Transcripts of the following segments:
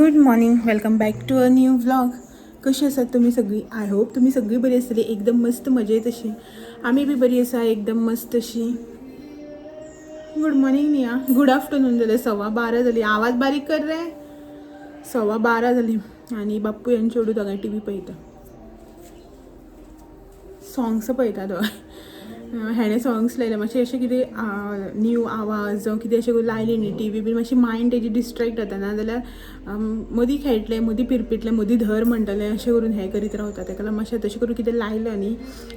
Good morning, welcome back to a new vlog. कशी आसात तुमी सगळीं? I hope तुमी सगळीं बरी आसतली, एकदम मस्त मजेत अशी. आमी बी बरी आसा, एकदम मस्त अशी. गुड मॉर्निंग न्ही आं, गुड आफ्टरनून जालें. 12:15 जाली. आवाज बारीक कर रे. 12:15 जाली आनी बाप्पू आनी चेडूं दोगांय टी व्ही पळयता, सॉंग्स पळयता दोगांय. हेणें सॉंग्स लायले मातशें अशें कितें न्यू आवाज जावं कितें अशें लायलें न्ही टी व्ही बीन, मातशी मायंड तेजी डिस्ट्रेक्ट जाता. ना जाल्यार मदीं खेळटलें, मदीं पिरपिटलें, मदीं धर म्हणटलें, अशें करून हें करीत रावता. तेका लागून मातशें तशें करून कितें लायलें न्ही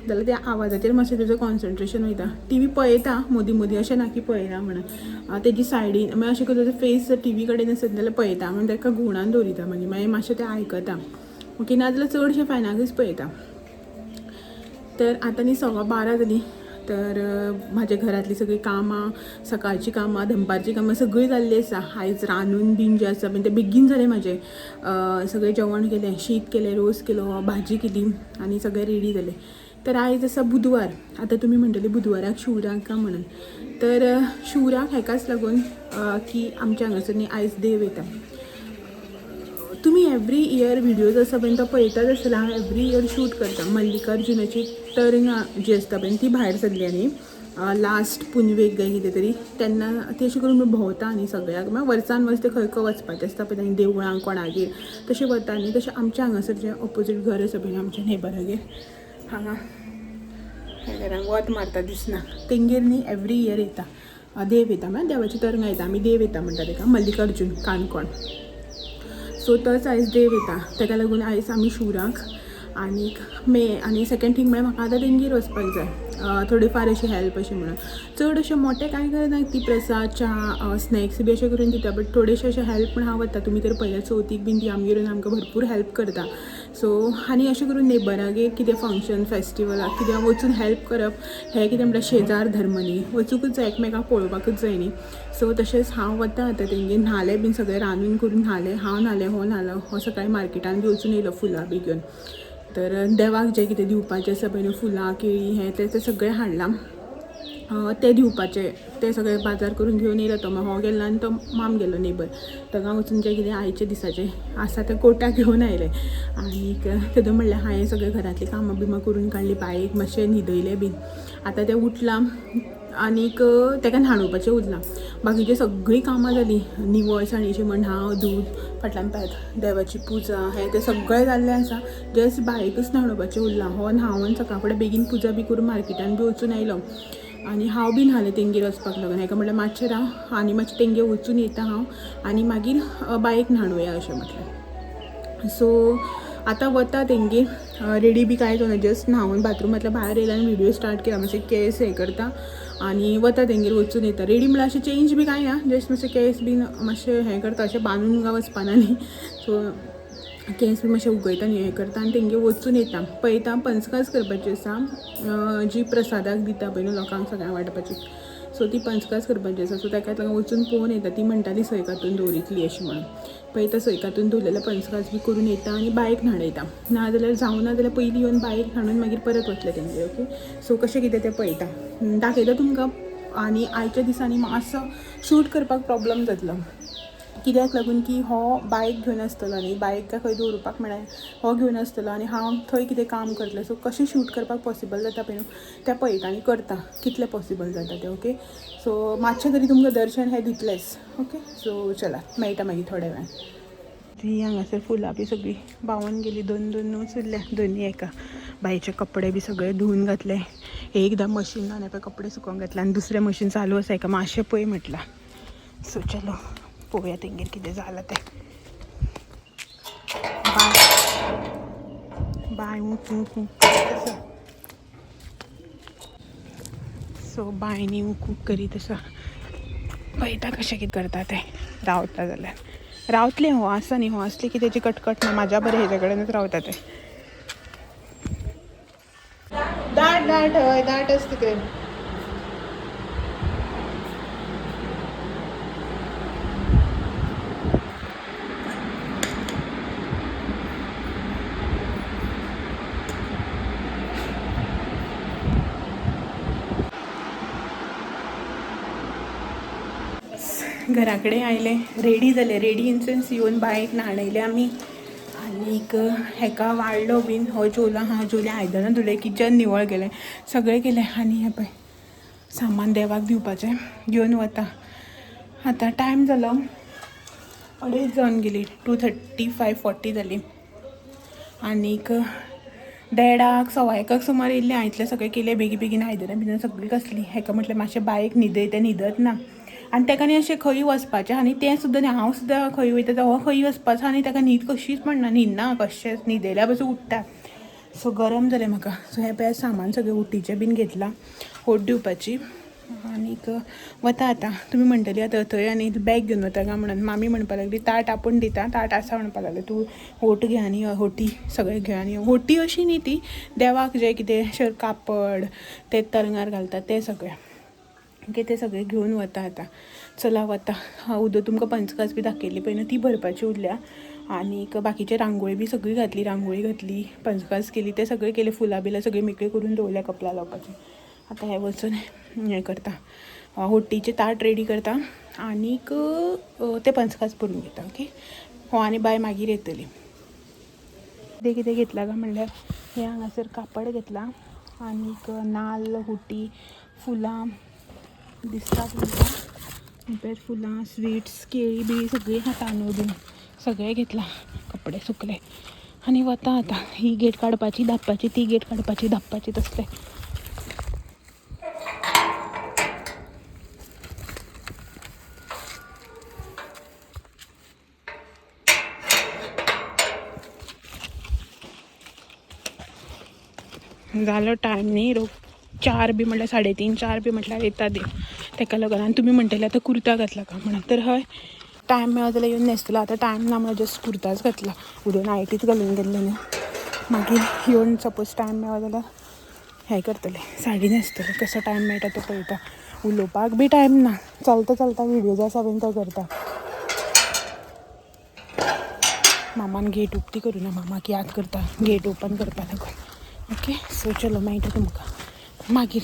जाल्यार त्या आवाजाचेर मातशें तेजो कॉन्सन्ट्रेशन वयता. टी व्ही पळयता मदीं मदीं, अशें ना की पळयना म्हणून. तेजी सायडीन मागीर अशें करून तेजो फेस जर टी व्ही कडेन आसत जाल्यार पळयता, म्हणून तेका घुंवडावन दवरिता. मागीर मागीर मातशें तें आयकता. ओके, ना जाल्यार चडशें फायनाकूच पळयता. तर आतां न्ही 12:15 जालीं. तर म्हाज्या घरांतलीं सगळीं कामां, सकाळचीं कामां, दनपारचीं कामां सगळीं जाल्लीं आसा. आयज रांदून बीन जें आसा पळय तें बेगीन जालें म्हाजें. सगळें जेवण केलें, शीत केलें, रोस केलो, भाजी केली आनी सगळें रेडी जालें. तर आयज आसा बुधवार. आतां तुमी म्हणटली बुधवाराक शिवराक का म्हणून. तर शिवराक हेकाच लागून की आमच्या हांगासर न्ही आयज देव येता. तुमी एवरी इयर व्हिडियोज आसा पळय तो पळयताच आसतले. हांव एवरी इयर शूट करता. मल्लिकार्जुनाची तरंगां जी आसता पळय ती भायर सरली आनी लास्ट पुनवेक काय कितें तरी, तेन्ना ती अशें करून भोंवता न्ही सगळ्याक. मागीर वर्सान वर्स ते खंय खंय वचपाचें आसता पळय तांणी देवळांक कोणागेर तशें वता न्ही. तशें आमच्या हांगासर जें ऑपोजीट घर आसा पळय आमच्या नेबरागेर, हांगा ह्या घरान वत मारता दिसना, तेंगेर न्ही एवरी इयर येता देव येता. म्हळ्यार देवाची तरंगां येता, आमी देव येता म्हणटा तेका, मल्लिकार्जून काणकोण. सो तोच आयज देव येता, तेका लागून आयज आमी शिवराक. आनीक मे आनी सेकेंड थींग म्हळ्यार म्हाका आतां तेंगेर वचपाक जाय, थोडी फार अशी हेल्प अशें म्हणून. चड अशें मोटें कांय करना, ती प्रसाद च्या स्नॅक्स बी अशें करून दिता, बट थोडेशें अशें हेल्प म्हण हांव वता. तुमी तर पळयल्या चवथीक बीन ती आमगेर येवन आमकां भरपूर हेल्प करता. सो आनी अशें करून नेबरागेर कितें फंक्शन फेस्टिवलाक कितें वचून हेल्प करप हें कितें म्हणल्यार शेजार धर्म न्ही, वचूंकच जाय, एकमेकाक पळोवपाकूच जाय न्ही. सो तशेंच हांव वता आतां तेंगेर. न्हालें बीन सगळें रांदून करून न्हालें, हांव न्हालें, हो न्हालो, हो सकाळीं मार्केटान बी वचून येयलो फुलां बी घेवन. तर देवाक जें कितें दिवपाचें आसा पळय न्हू, फुलां केळीं हें तें सगळें हाडलां, तें दिवपाचें, तें सगळें बाजार करून घेवन येयलो तो. मागीर हो गेलो आनी तो माम गेलो नेबर, तांगा वचून जें कितें आयच्या दिसाचें आसा तें कोटा घेवन आयलें. आनीक तेदो म्हणल्यार हांवें सगळें घरांतलीं कामां बिमां करून काडलीं, बायेक मातशें न्हिदयलें बीन. आतां तें उठलां आनीक तेका न्हाणोवपाचें उरलां. बाकीचीं सगळीं कामां जालीं, निवळसाणीचें म्हण न्हांव दूद फाटल्यान पळयात देवाची पुजा हें तें सगळें जाल्लें आसा. जस्ट बायकच न्हाणोवपाचें उरलां. हो न्हांवन सकाळ फुडें बेगीन पुजा बी करून मार्केटान बी वचून आयलो आनी हांव बी न्हालें तेंगेर वचपाक लागून. हेका म्हणलें मातशें राव आनी मातशें तेंगेर वचून येता हांव आनी मागीर बायक न्हाणोवया अशें म्हटलें. सो आतां वता तेंगेर, रेडी बी कांय जावना, जस्ट न्हांवन बाथरुमांतल्यान भायर येयला आनी व्हिडियो स्टार्ट केला. मातशें केंस हें करता आनी वता तेंगेर वचून येता. रेडी म्हणल्यार अशें चेंज बी कांय ना, जस्ट मातशें केंस बीन मातशें हें करता, अशें बांदून काय वचपाना न्ही. सो केंस बी मातशें उगयता न्ही, हें करता आनी तेंगेर वचून येता. पळयता पंचकाज करपाची आसा, जी प्रसादाक दिता पळय न्हू लोकांक सगळ्यांक वांटपाची, सो ती पंचकाज करपाची आसा. सो तेका लागून वचून पळोवन येता. ती म्हणटाली सय कातून दवरितली अशें म्हणून. पळयता सय कातून दवरलेलें पंचकाज बी करून येता आनी बायक न्हाणयता. ना जाल्यार जावना जाल्यार पयलीं येवन बायक न्हाणून मागीर परत वतलें तेंगेर. ओके, सो कशें कितें तें पळयता, दाखयता तुमकां. आनी आयच्या दिसांनी मातसो शूट करपाक प्रोब्लम जातलो, कित्याक लागून की हो बायक घेवन आसतलो न्ही, बायक काय खंय दवरुपाक मेळना, हो घेवन आसतलो आनी हांव थंय कितें काम करतलें. सो कशें शूट करपाक पॉसिबल जाता पळय न्हू तें पळयता आनी करता कितलें पॉसिबल जाता तें. ओके, सो मातशें तरी तुमकां दर्शन हें दितलेंच. ओके, सो चला मेळटा मागीर थोड्या वेळान. ती हांगासर फुलां बी सगळीं बावन गेली, दोन दोनूच उरल्या, दोनी एका बायचे कपडे बी सगळे धुवन घातले. एकदां मशीनान पळय कपडे सुकोवंक घातले आनी दुसरें मशीन चालू आसा, एका मातशें पळय म्हटलां. सो चलो पळोवया तेंगेर कितें जालां तें. बाय बाय ऊंक ऊंक ऊंक करीत आसा. सो बाय न्ही ऊंक ऊंक करीत आसा. पळयता कशें कितें करता तें. रावता जाल्यार रावतलें, हो आसा न्ही, हो आसलें की तेजी कटकट ना. म्हाज्या बरें हेज्या कडेनच रावता तें. दाट दाट हय दाट आसता तिकडे. घरा कडेन आयलें, रेडी जालें, रेडी इन सेन्स येवन बायक न्हाणयलें आमी आनीक हेका वाडलो बीन, हो जेवलो, हांव जेवलें, आयदनां धुलें, किचन निवळ केलें, सगळें केलें. आनी हें पळय सामान देवाक दिवपाचें घेवन वता. आतां टायम जालो 2:30 जावन गेली, 2:35-40 जाली. आनीक 1:30 1:15 सुमार येयल्लें हांव, इतलें सगळें केलें बेगी बेगीन, आयदनां बिदनां सगळीं घासलीं. हेका म्हटलें मातशें बायक न्हिदय, तें न्हिदत ना. आनी तेका न्ही अशें खंय वचपाचें आनी तें सुद्दां न्ही, हांव सुद्दां खंय वयता तो हो खंय वचपाचो आनी तेका न्हीद कशीच पडना, न्हिदना कशेंच, न्हिदयल्या पसून उठ्ठा. सो गरम जालें म्हाका. सो हें पळय सामान सगळें उटीचें बीन घेतलां होट दिवपाची. आनीक वता आतां. तुमी म्हणटली आतां थंय आनी बॅग घेवन वता काय म्हणून. मामी म्हणपाक लागली ताट आपूण दिता, ताट आसा म्हणपाक लागले, तूं होट घे आनी होटी सगळें घे. आनी होटी अशी न्ही ती देवाक जें कितें कापड ते तरंगार घालता तें सगळें, ओके, तें सगळें घेवन वता आतां. चला वता. उदक तुमकां पंचकास बी दाखयल्ली पळय न्हू, ती भरपाची उरल्या. आनीक बाकीचे रांगोळी बी सगळी घातली, रांगोळी घातली, पंचकास केली, तें सगळें केलें, फुलां बिलां सगळीं मेकळी करून दवरल्या कपला लावपाची. आतां हें वचून हें करता, होटीचें ताट रेडी करता आनीक तें पंचकास भरून घेता. ओके, हो आनी बाय मागीर येतली. कितें कितें घेतलां काय म्हणल्यार हें हांगासर कापड घेतलां आनीक नाल्ल, होटी, फुलां दिसता तुमकां, पळय फुलां, स्विट्स, केळी बिळी सगळीं आहा, तांदूळ बीन सगळें घेतलां, कपडे सुकले आनी वता आतां. ही गेट काडपाची धांपपाची, ती गेट काडपाची धांपपाची, तसलें. जालो टायम न्ही, रोग 4 बी म्हटल्यार 3:30 4 बी म्हटल्यार येता देव तेका लागून. आनी तुमी म्हणटले आतां कुर्ता घातला का म्हणून, तर हय टायम मेळो जाल्यार येवन न्हेसतलो. आतां टायम ना म्हणून जस्ट कुर्ताच घातला, उदोवन नायटीच घालून गेल्ले न्ही. मागीर येवन सपोज टायम मेळो जाल्यार हें करतलें, साडी न्हेसतलें. कसो टायम मेळटा तो पळयता, उलोवपाक बी टायम ना, चलता चलता व्हिडियोज आसा बीन तो करता. मामान गेट उक्ती करूं ना, मामाक याद करता गेट ओपन करपा लागून. ओके, सो चलो मेळटा तुमकां मागीर.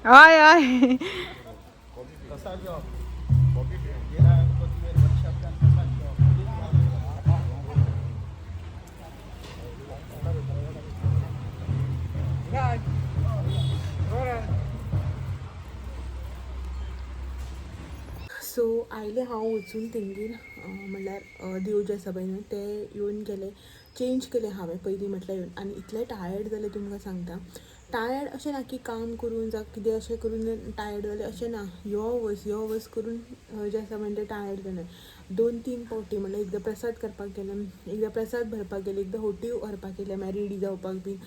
हय हय. सो आयलें हांव वचून तेंगेर, म्हणल्यार देव जे आसा पळय न्हू ते येवन गेले. चेंज केलें हांवें पयलीं म्हटल्यार येवन, आनी इतलें टायर्ड जालें तुमकां सांगता. टायर्ड अशें ना की काम करून जावं कितें अशें करून टायर्ड जालें अशें ना. यो वच यो वच करून जें आसा म्हणजे टायर्ड जालें. 2-3 फावटी, म्हणल्यार एकदां प्रसाद करपाक गेलें, एकदां प्रसाद भरपाक गेलें, एकदां होटी व्हरपाक गेलें, मागीर रेडी जावपाक बीन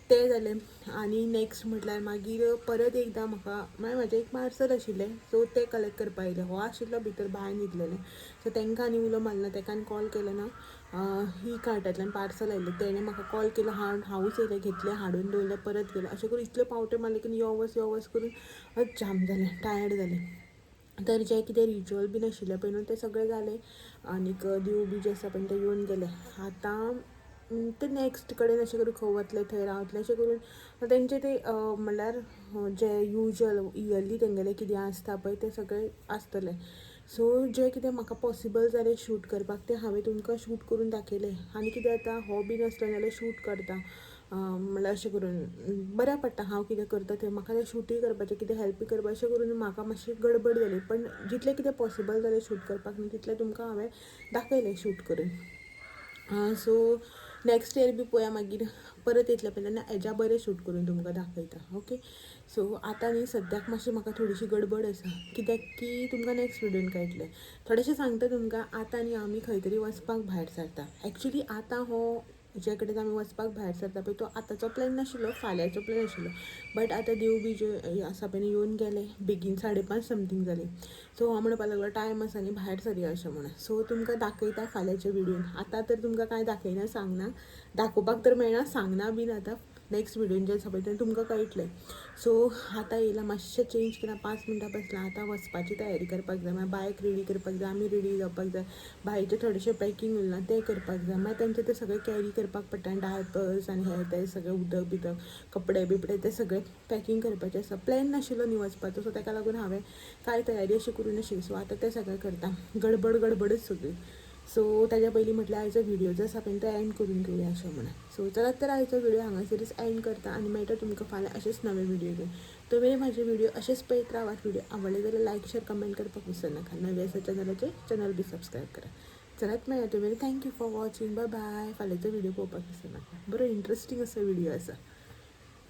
तें जालें. आनी नेक्स्ट म्हटल्यार मागीर परत एकदां म्हाका मागीर म्हाजें एक पार्सल आशिल्लें, सो तें कलेक्ट करपाक येयलें. हो आशिल्लो भितर बाय न्हिदलेलें, सो तांकां आनी उलो मारलो, ताका आनी कॉल केलो ना. ही कार्टांतल्यान पार्सल आयलें, तेणें म्हाका कॉल केलो, हांवूच येयलें, घेतलें, हाडून दवरलें, परत गेलें. अशें करून इतले पावटे मारले की यो वच यो वच करून जाम जालें, टायर्ड जालें. तर जें कितें रिच्युअल बीन आशिल्लें पळय न्हू तें सगळें जालें आनीक देव बी जे आसा पळय ते येवन गेले. आतां ते नेक्स्ट कडेन अशें करून खंय वतले, थंय रावतले अशें करून तेंचे ते, म्हणल्यार जे युजल इयरली तेंगेलें कितें आसता पळय तें सगळें आसतलें. सो जें कितें म्हाका पॉसिबल जालें शूट करपाक तें हांवें तुमकां शूट करून दाखयलें. आनी कितें जाता, हो बीन आसलो जाल्यार शूट करता, म्हणल्यार अशें करून बऱ्याक पडटा. हांव कितें करता तें म्हाका तें शूटय करपाचें, कितें हेल्पय करपाचें, अशें करून म्हाका मातशी गडबड जाली. पण जितलें कितें पॉसिबल जालें शूट करपाक न्हू तितलें तुमकां हांवें दाखयलें शूट करून. सो नेक्स्ट इयर बी पळोवया, मागीर परत येतलें पळय तेन्ना हेज्या बरें शूट करून तुमकां दाखयता. ओके, सो आतां न्ही सद्याक मातशी म्हाका थोडीशी गडबड आसा, कित्याक की तुमकां नेक्स्ट व्हिडियोन कळटलें. थोडेशें सांगता तुमकां. आतां न्ही आमी खंय तरी वचपाक भायर सरता. एक्चुली आतां हो जे कडेन आमी वचपाक भायर सरता पळय तो आतांचो प्लॅन नाशिल्लो, फाल्यांचो प्लॅन आशिल्लो. बट आतां देव बी जे आसा पळय येवन गेले बेगीन, 5:30 समथींग जाली. सो हांव म्हणपाक लागलो टायम आसा न्ही, भायर सरया अशें म्हणून. सो तुमकां दाखयता फाल्यांच्या व्हिडियोन. आतां तर तुमकां कांय दाखयना, सांगना, दाखोवपाक तर मेळना, सांगना बीन. आतां नेक्स्ट व्हिडियोन जे आसा पळय तें तुमकां कळटलें. सो आतां येयलां, मातशें चेंज केलां, 5 मिनटां बसलां. आतां वचपाची तयारी करपाक जाय, मागीर बायक रेडी करपाक जाय, आमी रेडी जावपाक जाय, बायचें थोडेशें पॅकिंग उरलां तें करपाक जाय, मागीर तेंचें तें सगळें कॅरी करपाक पडटा, आनी डायपर्स आनी हें तें सगळें उदक बिदक कपडे बिपडे तें सगळें पॅकिंग करपाचें आसा. प्लॅन नाशिल्लो न्ही वचपाचो, सो ताका लागून हांवें कांय तयारी अशी करूं नाशिल्ली. सो आतां तें सगळें करता, गडबड गडबडच सगळी. सो ताज्या पयलीं म्हटल्यार आयचो व्हिडियो जो आसा पळय तो एंड करून घेवया अशें म्हणून. सो चलात तर आयचो व्हिडियो हांगासरच एंड करता आनी मेळटा तुमकां फाल्यां अशेंच नवे व्हिडियो घेवन. तो मेरेन म्हाजे व्हिडियो अशेंच पळयत रावात. व्हिडियो आवडले जाल्यार लायक शेर कमेंट करपाक विसरनाका. नवे आसा चॅनलाचेर चॅनल बी सबस्क्रायब करा. चलात मेळया तो मेरेन. Thank you for watching, bye bye. फाल्यांचो video पळोवपाक विसरनाका, बरो इंट्रस्टींग असो व्हिडियो आसा.